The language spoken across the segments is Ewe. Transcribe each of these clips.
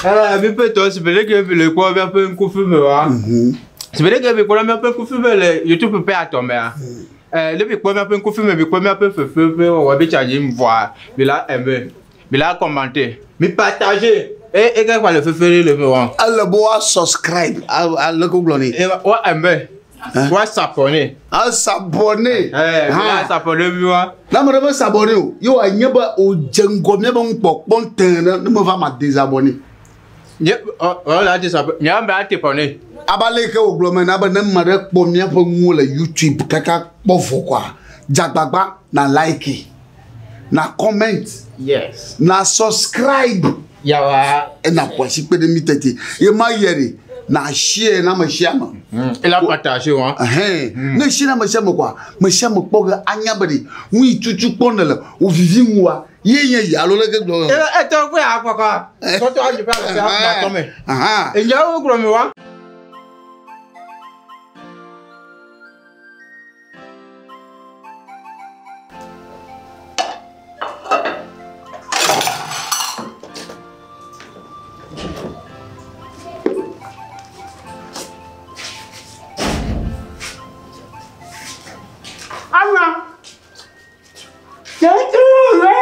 Mi ƒe tɔ si be ɖeke mi le kpɔ míaƒe ŋkufi me wa. Si be ɖeke mi kpɔ míaƒe ŋkufi me le YouTube ƒe atɔ mea. Ne mi kpɔ míaƒe ŋkufi me, mi kpɔ míaƒe fefe ƒe wɔwɔ bi tsa dzi vɔa, mi la aimer, mi la commenter, mi partager. E e ke kpa le fefe ɖe le me wa. Ele be woa subscribe ale ko gblɔ nɛ. E wa aimer, wa s'abonner. A s'abonner. Mi la s'abonner mi wa. Ne ame ɖe me s'abonner o, ye wòanye be wòdze ŋgɔ míabe nukpɔkpɔ tẽ ɖe ne meva ma désabonner. Nye ɔ ɔ la désabonner, nye ame ate abonner. Abe ale yi ke wògblɔ me na be ne ame ɖe kpɔ míaƒe nuwo le YouTube kaka kpɔ vɔ koa, dze agbagba na like, na comment, Yes. na subscribe. Yawa. Ena ƒo asi kpe ɖe mí tete. Ye ma yɛ ɖe, na share na ame sia ame. Ela partager wa. Ɛhɛn. Ne share na ame sia ame koa, ame sia ame kpɔ ge anya be ɖe nu yi tutu kpɔ ne le wò vivi ŋua, ye nye yi alo leke gblɔ. E etɔ kpe akpɔkɔ. Tɔtɔ adzi ƒe ame sia ame tɔ me. Aha. Enyawo gblɔ mi wa. Ama. Tete re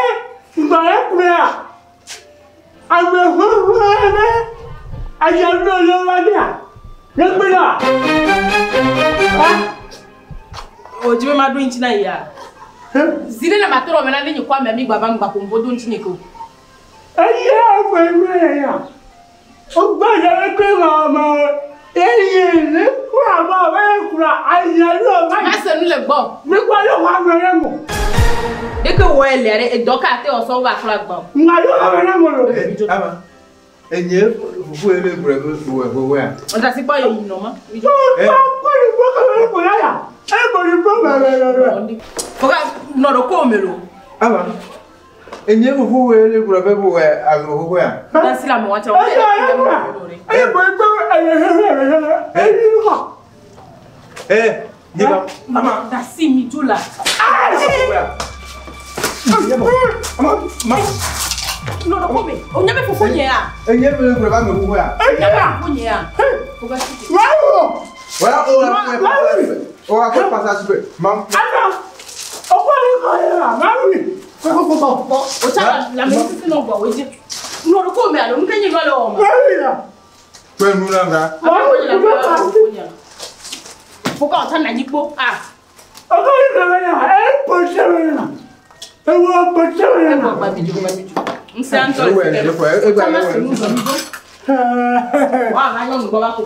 gbɔlekplea. Ame ƒuƒu be adzanu le wa bia. Lekplea. Ha? O dzi be maɖo ŋuti na yia. Zi ɖe le matrɔ me na ne nye kɔ amea mi gbava ŋgba ƒom ƒo do ŋuti nye ke o. Eye ame me ya. O gba ya ke ma ma. Eye ne kura ma be kura adzanu wa. Mase nu le gbɔ. Mi gba le wa me le mo. Ɖeke wɔ ele ɖe edɔ ka te wɔ sɔ va kura gbɔ. Nga le wa me le mo lo. Ama. Enye fufu ye le gblɔ be wɔ wɔ ya. Ɔdasi kpɔ ye yi nɔ ma. Foka nɔ ɖo ko me lo. Ama. Enye fufu ye le gblɔ be wɔ ame fufu ya. Dasi la me wa tsɛ. Eh, yiba. Ama. Dasi mi dzo la. Ama, ma. Nɔ ɖo ko me. O nye be fufu nye ya. Enye be le gblɔ be ame fufu ya. Nye be fufu nye ya. Foka si. Voilà, on va faire passage. On va faire passage. Mam. O tsa la me sisi nɔ gbɔ o dzi. Nɔ ɖo ko me alo nu ke nye nɔ le wɔ ma. Kpe nu na nga. Ame wo nye la fufu nye. Foka o tsa na dzi kpo. Ah. Egbɔ gba mi dzo gba mi dzo. Ŋusẽ ŋutɔ le fi ke. Tsa ma si nu zɔ mi dzo. Wa va nyɔnu gbɔ va ko.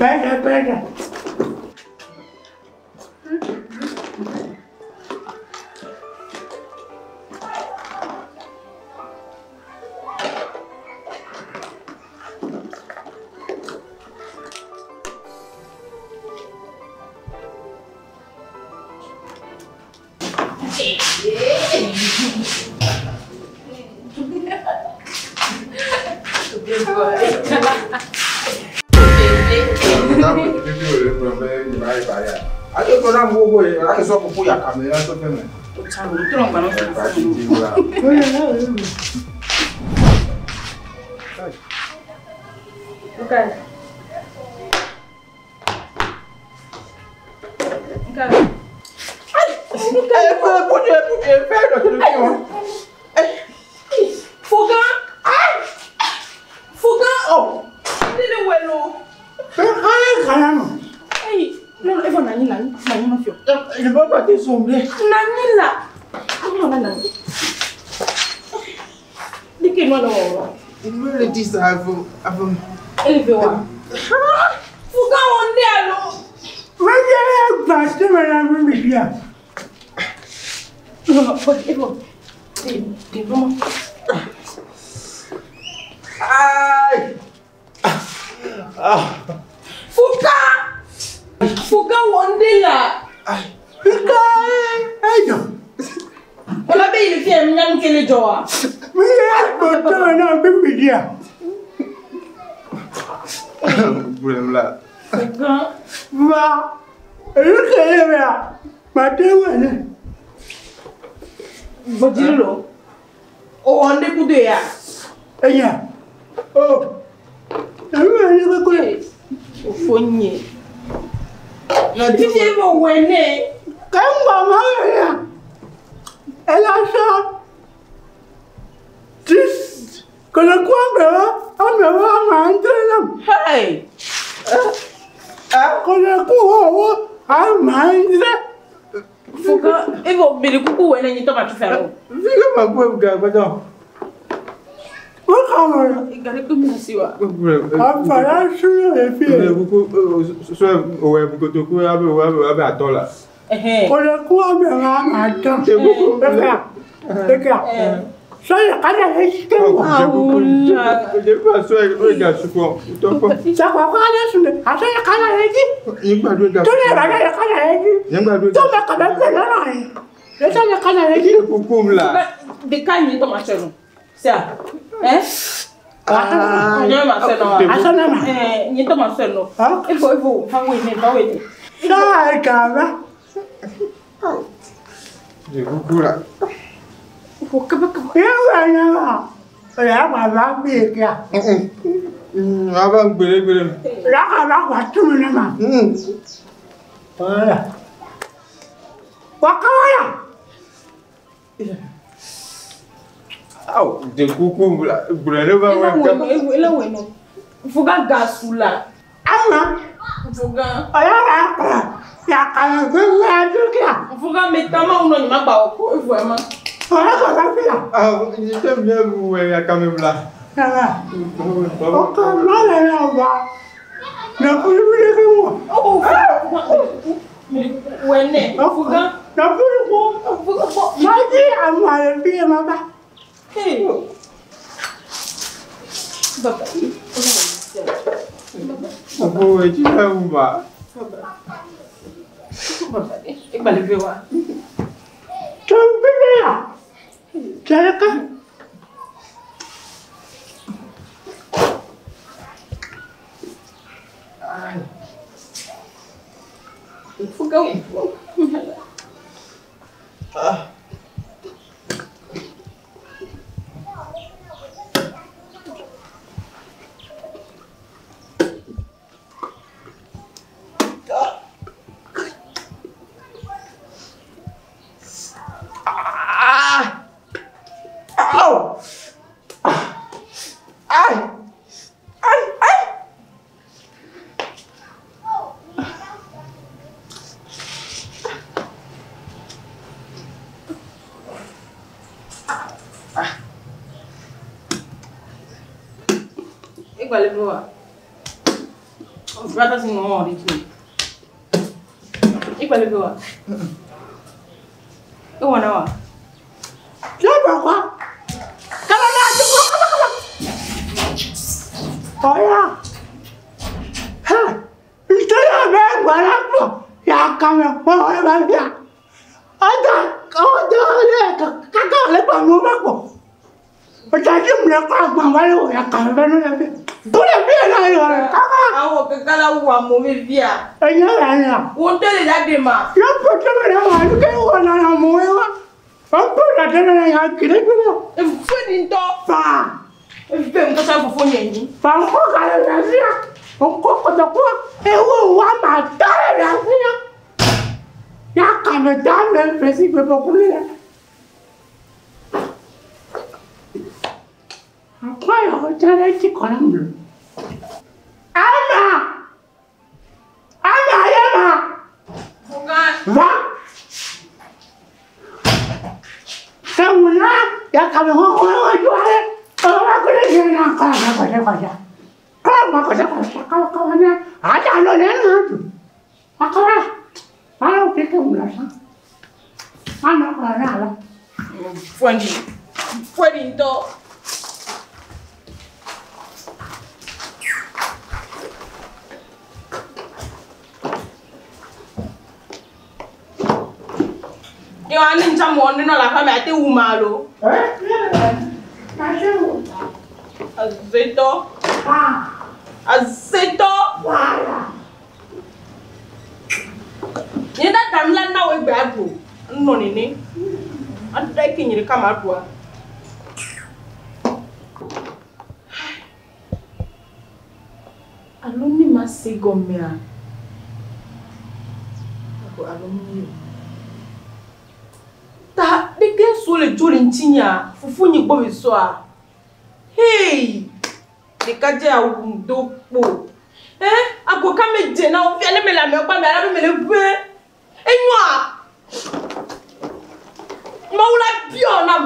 Pega, pega. Ɔda ɔda ɔlɛ kaka ɔlɛ gba mo ma kpɔ. Ɔdza dzi mu lɛ kɔ agbã wa le wò ya kame bɛ nu le fi. Bu le fi yɛ na yɔ kaka. Awɔ kaka la wu amewo vevia. Enye le anya. Wo ŋutɔ le la ɖe ma. Yɔ ƒote me ɖe wa nu ke wɔ na na mo ye wa. Ɔkpɔ la ɖe na ya gidi gidi. Efe ni ŋutɔ. Faa. Efe ŋutɔ sa fofo nye nyi. Fa ŋkɔ ka le la fia. Ŋkɔ kɔtɔkɔ ewo wa ma tɔ le la fia. Ya kame da me fesi gbe bɔ kuli la. Akɔ yɔ tsa ɖe tsi kɔ na mu. Ama. Ama ye ma. Va. Sewuna ya kame xɔxɔ ŋu ale. Ɔwɔ kule dze na kɔ la kɔdze kɔdze. Kɔ ma kɔdze kɔdze kɔ kɔ ne. Ata lɔ ne na du. Akɔla. Alo keke mu la sa. Anɔ kɔ na la. Fɔni. Fɔni ŋutɔ. Yɔ ani ŋutsa mɔ ne nɔ le aƒeme ate wu ma lo. Azetɔ. Azetɔ. Nye dada nu la na wo egbe aɖu. Nɔ nene. Aɖe ke nye ɖeka ma ɖua. Alo ne ma se gɔmea. Ako alo mi. Ta ɖeke so le dzo le ŋutinyea, fofonye gbɔ me sɔa. Hey! Ɖekadze awu do kpo. Eh, ago ka me dze na wo fia ne mele amewo gbɔ ame ale be mele ʋe. Enyoa. Mawu la biɔ nam.